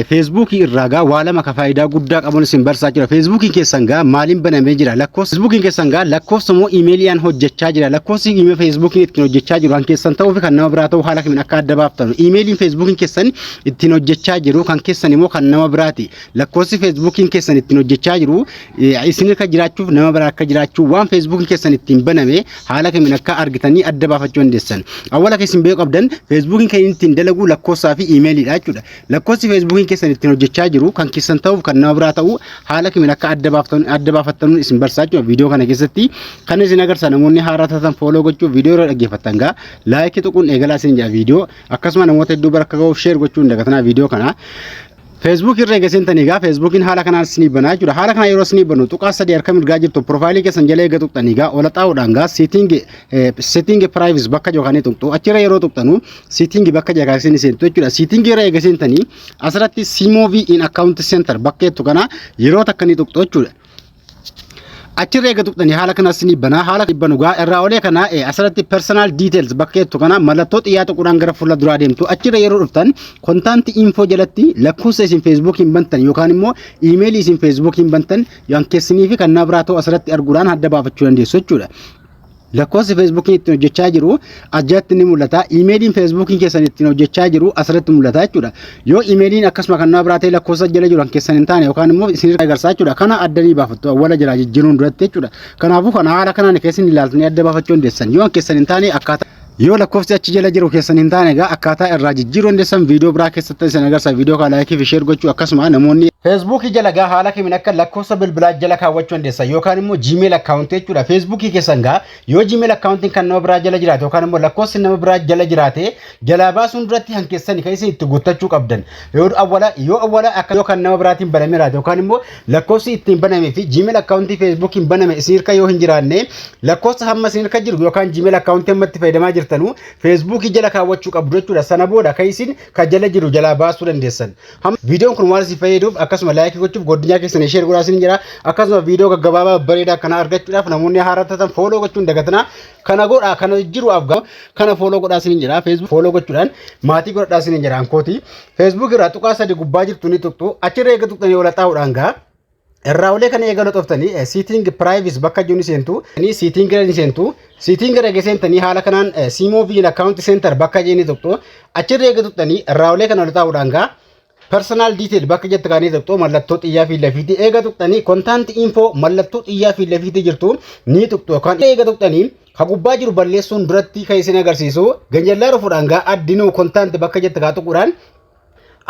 Feesbuukii irraa gaa waa lama ka faayidaa guddaa qabuun isin barsaa jira. Feesbuukiin keessan gaa maaliin banamee jira? Lakkoofsa Feesbuukiin keessan gaa lakkoofsa moo iimeeliidhaan hojjechaa jira? Lakkoofsi iimeelii Feesbuukiin ittiin hojjechaa jiru kan keessan ta'uu fi kan nama biraa ta'uu haala kamiin akka adda baaftanu. Iimeeliin Feesbuukiin keessan ittiin hojjechaa jiru kan keessan immoo kan nama biraati. Lakkoofsi Feesbuukiin keessan ittiin hojjechaa jiru isin akka jiraachuuf nama biraa akka jiraachuu waan Feesbuukiin keessan ittiin baname haala kamiin akka argitanii adda baafachuu dandeessan. Awwala keessan beekuu qabdan Feesbuukiin kan inni ittiin dalagu lakkoofsaa fi iimeeliidha jechuudha. Lakkoofsi Feesbuukiin keessan ittiin hojjechaa jiru kan keessan ta'uuf kan nama biraa ta'uu haala kamiin akka adda baaftan adda baafattanuun isin barsiisaa jechuudha. Viidiyoo kana keessatti kan isin agarsiisa namoonni haaraa taatan follow gochuu viidiyoo irra dhaggeeffattan gaa like tuquun eegalaa isin jedha viidiyoo akkasuma namoota hedduu bira akka ga'uuf share gochuu hin dagatinaa viidiyoo kana. Feesbuuk irra eega seentanii egaa Feesbuukiin haala kanaan isinii banaa jechuudha. Haala kana yeroo isinii banu tuqaa sadii harka mirgaa jirtu piroofaayilii keessan jala eega tuqxanii egaa ola xaa'uudhaan gaa setting privacy bakka jiru kan tuqxu achirra yeroo tuqxanu setting bakka jiru kan isin seentu jechuudha. Setting irra eega seentanii asirratti see more in account center bakka jettu kana yeroo takka ni tuqxu jechuudha. Achirra eega tuqxanii haala kana isinii banaa haala banu gaa irraa olee kana asirratti personal details bakka jettu kana mallattoo xiyyaa tuquudhaan gara fuula duraa deemtu. Achirra yeroo dhuftan contact info jalatti lakkoofsa isin Feesbuukiin bantan yookaan immoo iimeelii isin Feesbuukiin bantan yookaan keessanii fi kan nama biraa ta'u asirratti arguudhaan adda baafachuu dandeessu jechuudha. Lakkoofsi Feesbuukiin ittiin hojjechaa jiru ajjaatti ni mul'ata. Iimeeliin Feesbuukiin keessan ittiin hojjechaa jiru asirratti mul'ata jechuudha. Yoo iimeeliin akkasuma kan nama biraa ta'e lakkoofsa jala jiru kan keessan hin taane yookaan immoo isin agarsiisa jechuudha. Kana adda ni baafattu awwala jalaa jijjiiruun duratti jechuudha. Kanaafuu kana haala kanaan keessan ilaaltanii adda baafachuu dandeessan. Yoo keessan hin taane akkaataa yoo lakkoofsi achi jala jiru keessan hin taane egaa akkaataa irraa jijjiiruu dandeessan viidiyoo biraa keessatti isin agarsiisa. Viidiyoo kana like fi share gochuu akkasuma namoonni Feesbuukii jala gaa haala kamiin akka lakkoofsa bilbilaa jala kaawwachuu dandeessan yookaan immoo Gmail account jechuudha. Feesbuukii keessan gaa yoo Gmail accountiin kan nama biraa jala jiraate yookaan immoo lakkoofsi nama biraa jala jiraate jalaa baasuun duratti kan keessan kan isin itti guuttachuu qabdan. Yoo awwala akka yoo kan nama biraatiin banamee jiraate yookaan immoo lakkoofsi ittiin banamee fi Gmail accountii Feesbuukiin baname isin hirka yoo hin jiraanne lakkoofsa hamma isin hirka jiru yookaan Gmail accountii amma itti fayyadamaa jirtanu Feesbuukii jala kaawwachuu qabdu jechuudha. Sana booda kan isin kan jala jiru jalaa baasuu dandeessan. Viidiyoon kun waan isin fayyaduuf akkasuma like gochuuf godinyaa keessan share godhaa isin jira. Akkasuma viidiyoo gaggabaabaa bareedaa kana argachuudhaaf namoonni haaraa taatan follow gochuun dagatinaa. Kana godhaa kana jiruudhaaf kana follow godhaa isin jira. Facebook follow gochuudhaan maatii godhadhaa isin jira ankooti. Facebook irraa tuqaa sadi gubbaa jirtu ni tuqxu. Achirra eega tuqxanii ola xaa'uudhaan gaa. Irraa olee kana eegala xoftanii setting privacy bakka jiru ni seentu. Setting ni seentu. Setting irra seentanii haala kanaan see more in account center bakka jiru ni tuqxu. Achirra eega tuqxanii irraa olee kana ola xaa'uudhaan gaa personal detail bakka jettu kaanii tuqxu mallattoo xiyyaa fi lafiitti eega tuqxanii contact info mallattoo xiyyaa fi lafiitti jirtu ni tuqxu yookaan eega tuqxanii ka gubbaa jiru balleessuun duratti kan isin agarsiisu ganjallaa dhufuudhaan gaa add new contact bakka jettu kaa tuquudhaan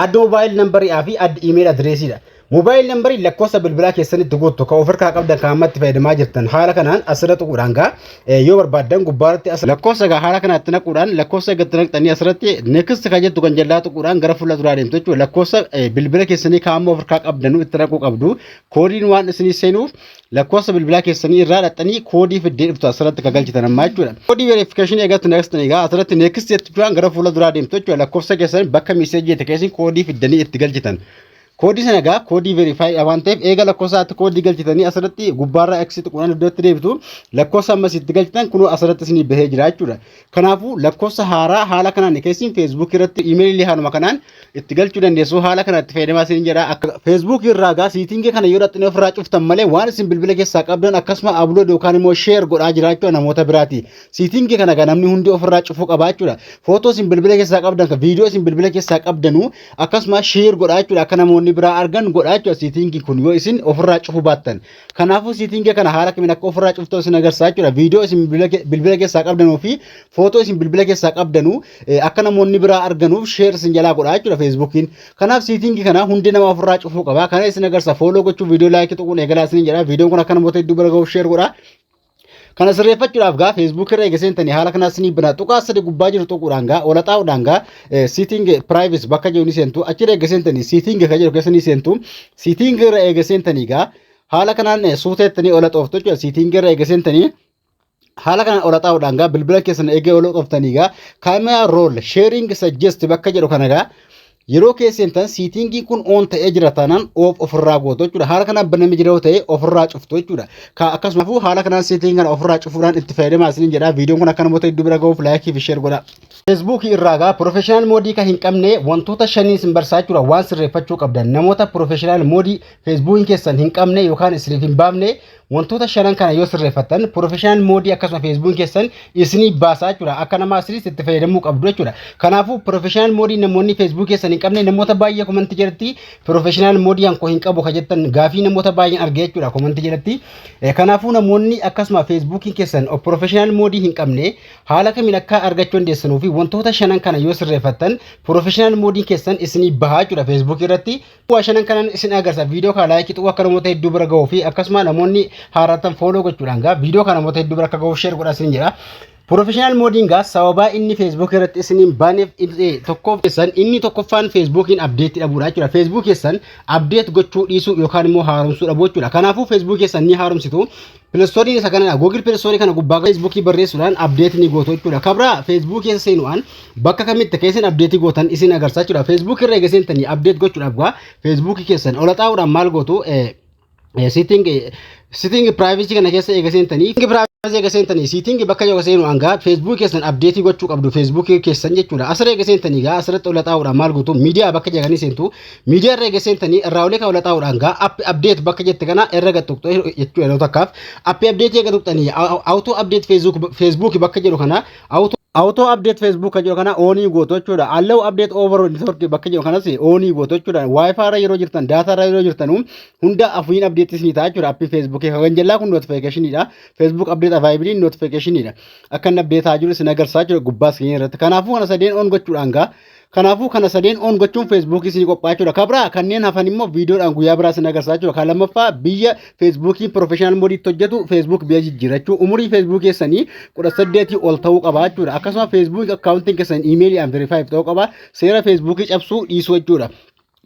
add mobile numberii fi add email addressiidha. Mobile numberii lakkoofsa bilbilaa keessanitti guuttu kan of harkaa qabdan kan ammatti fayyadamaa jirtan haala kanaan asirra tuquudhaan gaa yoo barbaaddan gubbaarratti as lakkoofsa gaa haala kanaatti naquudhaan lakkoofsa gatti naqxanii asirratti next kan jettu kan jallaa tuquudhaan gara fuula duraa deemtu jechuudha. Lakkoofsa bilbila keessanii kan amma of harkaa qabdanuu itti naquu qabdu. Koodiin waan isinii seenuuf lakkoofsa bilbilaa keessanii irraa dhaqxanii koodii fiddee dhuftu asirratti kan galchitan ammaa jechuudha. Koodii verification eegatti next egaa asirratti next jechuudhaan gara fuula duraa deemtu jechuudha. Lakkoofsa keessan bakka message jette keessin koodii fiddanii itti galchitan. Koodii sana egaa koodii verify waan ta'eef eega lakkoofsaatti koodii galchitanii asirratti gubbaarraa X tuquudhaan iddootti deebitu lakkoofsa ammas itti galchitan kunoo asirratti isinii bahee jira jechuudha. Kanaafuu lakkoofsa haaraa haala kanaan keessin Facebook irratti iimeelii haaluma kanaan itti galchuu dandeessu haala kana itti fayyadamaa isin jedha. Akka Facebook irraa gaa setting kana yoo dhaxxanii ofirraa cuftan malee waan isin bilbila keessaa qabdan akkasuma upload yookaan immoo share godhaa jira jechuudha namoota biraati. Setting kana gaa namni hundi ofirraa cufuu qaba jechuudha. Footoo isin bilbila keessaa qabdan viidiyoo isin bilbila keessaa qabdanu akkasuma share godhaa jechuudha akka namoonni biraa argan godhaa jechuudha setting kun yoo isin ofirraa cufuu baattan. Kanaafuu setting kana haala kamiin akka ofirraa cuftu isin agarsiisa jechuudha. Viidiyoo isin bilbila keessaa qabdanuu fi footoo isin bilbila keessaa qabdanu akka namoonni biraa arganuuf share isin jalaa godhaa jechuudha Feesbuukiin. Kanaaf setting kana hundi nama ofirraa cufuu qaba. Kana isin agarsiisa follow gochuu viidiyoo like tuquun eegalaa isin jedha. Viidiyoon kun akka namoota hedduu bira gahuuf share godhaa. Kana sirreeffachuudhaaf gaa Facebook irra eega seentanii haala kanaas ni bana tuqaa sadi gubbaa jiru tuquudhaan gaa ola xaa'uudhaan gaa setting privacy bakka jiru ni seentu. Achirra eega seentanii setting kan jedhu keessa ni seentu. Setting irra eega seentanii gaa haala kanaan suuteettanii ola xooftu jechuudha. Setting irra eega seentanii haala kanaan ola xaa'uudhaan gaa bilbila keessan eegee ola xooftanii gaa camera roll sharing suggest bakka jedhu kana gaa Yeroo keessa seentan settingiin kun on ta'ee jira taanaan off ofirraa gootu jechuudha. Haala kanaan banamee jira yoo ta'e ofirraa cuftu jechuudha. Akkasumas haala kanaan settingii kana ofirraa cufuudhaan itti fayyadamaa isiniin jedha. Viidiyoon kun akka namoota hedduu bira gahuuf like fi share godha. Feesbuukii irraa gaa professional mode kan hin qabne wantoota shanii isin barsaa jechuudha, waan sirreeffachuu qabdan. Namoota professional mode feesbuukiin keessan hin qabne yookaan isiniif hin baafne, wantoota shanan kana yoo sirreeffattan professional mode akkasuma feesbuukiin keessan isinii baasaa jechuudha. Akka nama asiriis itti fayyadamuu qabdu jechuudha. Kanaafuu professional mode namoonni feesbuukii keessan hin qabne, namoota baay'ee commentii jalatti "Professional mode hankoo hin qabu" ka jettan gaafii namoota baay'een argee jechuudha commentii jalatti. Kanaafuu namoonni akkasuma feesbuukiin keessan professional mode hin qabne haala kamiin akka argachuu dandeessanuu fi wantoota shanan kana yoo sirreeffattan professional modeiin keessan isinii bahaa jechuudha feesbuukii irratti. Waa shanan kanan isin agarsiisa. Viidiyoo kana like tuquu akka namoota hedduu bira gahuu fi akkasuma namoonni haaratan follow gochuudhaan gaa viidiyoo kana namoota hedduu bira akka gahuuf share godhaa isin jedha. Professional modeiin gaa sababaa inni feesbuuk irratti isiniin baaneef tokkoof keessan inni tokkoffaan feesbuukiin update dhabuudha jechuudha. Feesbuuk keessan update gochuu dhiisuu yookaan immoo haaromsuu dhabuu jechuudha. Kanaafuu feesbuuk keessan ni haaromsitu. Play Storeiin isa kanadha. Google Play Store kana gubbaa feesbuukii barreessuudhaan update ni gootu jechuudha. Kabraa feesbuuk keessa seenuudhaan bakka kamitti akka isin update gootan isin agarsiisa jechuudha. Feesbuuk irra eega seentanii update gochuudhaaf gaa feesbuukii keessan ola xaa'uudhaan maal gootu? Setting privacy kana keessa eega seentanii, privacy eega seentanii, setting bakka yoo seenu hangaa feesbuuk keessan update gochuu qabdu feesbuukii keessan jechuudha. Asirra eega seentanii gaa asirratti ola xaa'uudhaan maal gootu? Miidiyaa bakka jedhanii seentu. Miidiyaa irra eega seentanii irraa olee kan ola xaa'uudhaan gaa app update bakka jette kana irra gad tuqxu jechuudha. Yeroo takkaaf app update eega tuqxanii auto update feesbuuk bakka jedhu kana, auto update Facebook kan jedhu kana on gootu jechuudha. Allow update over network bakka jedhu kanas on gootu jechuudha. Wi-Fi irra yeroo jirtan, data irra yeroo jirtan hunda afuun update isinii ta'a jechuudha. Appii Facebook kan jallaa kun notificationidha. Facebook update available notificationidha. Akka inni update haa jiru isin agarsiisaa jechuudha gubbaa isin irratti. Kanaafuu kana sadeen on gochuudhaan gaa, kanaafuu kana sadeen on gochuun feesbuukii isinii qophaa'aa jechuudha. Kabraa kanneen hafan immoo viidiyoodhaan guyyaa biraa isin agarsiisaa jechuudha. Kan lammaffaa biyya feesbuukiin professional modeitti hojjetu feesbuuk biyya jijjiirachuu, umurii feesbuukii keessanii 18 ol ta'uu qaba jechuudha. Akkasuma feesbuuk accountiin keessan iimeeliidhaan verify ta'uu qaba. Seera feesbuukii cabsuu dhiisuu jechuudha.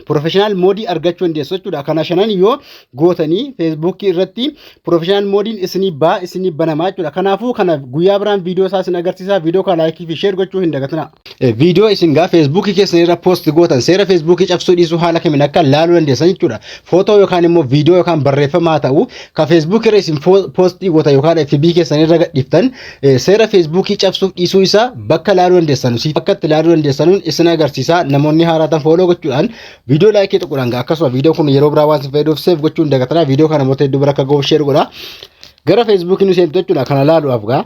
Professional mode argachuu dandeessu jechuudha. Kana shanan yoo gootanii feesbuukii irratti professional modeiin isinii baa, isinii banamaa jechuudha. Kanaafuu kana guyyaa biraan viidiyoo isaa isin agarsiisa. Viidiyoo kana like fi share gochuu hin dagatina. Viidiyoo isin gaa feesbuukii keessan irra post gootan seera feesbuukii cabsuu dhiisuu haala kamiin akka laaluu dandeessan jechuudha. Footoo yookaan immoo viidiyoo yookaan barreeffama haa ta'u ka feesbuukii irra isin post gootan yookaan FB keessan irra gadhiiftan seera feesbuukii cabsuuf dhiisuu isaa bakka laaluu dandeessan, bakka itti laaluu dandeessanuun isin agarsiisa. Namoonni haaraatan follow gochuudhaan viidiyoo like tuquudhaan akkasuma viidiyoo kun yeroo biraa waan isin fayyaduuf save gochuun hin dagatinaa. Viidiyoo kana namoota hedduu bira akka gahuuf share godha. Gara feesbuukii nu seentu jechuudha kana laaluudhaaf gaa.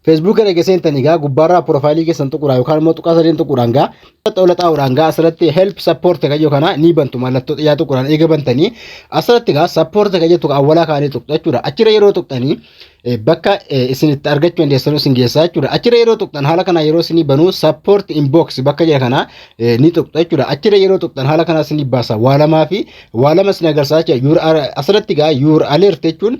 Feesbuuk erga seentanii gaa gubbaarraa profile keessan tuquudhaan yookaan immoo tuqaa sadeen tuquudhaan gaa ola xaa'uudhaan gaa asirratti help support kan jedhu kana ni bantu. Mallattoo xiyyaa tuquudhaan eega bantanii asirratti gaa support kan jettu awwalaa kaanii tuqxu jechuudha. Achirra yeroo tuqxanii bakka isin itti argachuu dandeessan isin geessaa jechuudha. Achirra yeroo tuqxan haala kana yeroo isinii banuu support inbox bakka jedha kana ni tuqxu jechuudha. Achirra yeroo tuqxan haala kana isinii baasa. Waa lamaa fi waa lama isin agarsiisa jechuudha. Asirratti gaa your alert jechuun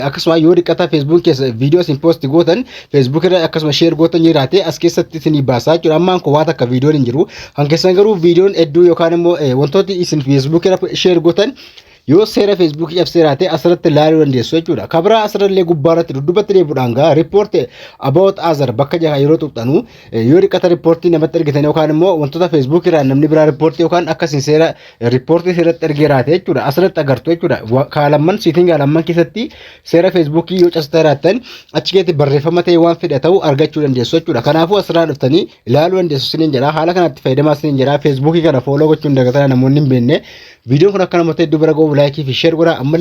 akkasuma yoo dhiqqata feesbuuk keessa viidiyoo isin post gootan feesbuuk irra akkasuma share gootan jiraate as keessatti isinii baasaa jechuudha. Ammaan kun waa takka viidiyoon hin jiru. Kan keessan garuu viidiyoon hedduu yookaan immoo wantooti isin feesbuuk irra share gootan yoo seera feesbuukii cabsee jiraate asirratti ilaaluu dandeessu jechuudha. Kabraa asirrallee gubbaarratti dudduubatti deebi'uudhaan gaa report about other bakka jaha yeroo tuqxanu yoo dhiqata report namatti ergitan yookaan immoo wantoota feesbuukii irraa namni biraa report yookaan akkasiin seera report seeratti ergee jiraate jechuudha. Asirratti agartu jechuudha. Kaalamman setting lamman keessatti seera feesbuukii yoo cabsitee jiraattan achi keessatti barreeffama ta'e waan fedha ta'u argachuu dandeessu jechuudha. Kanaafuu asirraa dhuftanii ilaaluu dandeessu siniin jedha. Haala kanatti fayyadamaa siniin jedha. Feesbuukii kana follow gochuun dagataa namoonni hin beekne. Viidiyoon kun akka namoota hedduu bira gahuuf like fi share godhaa. Amma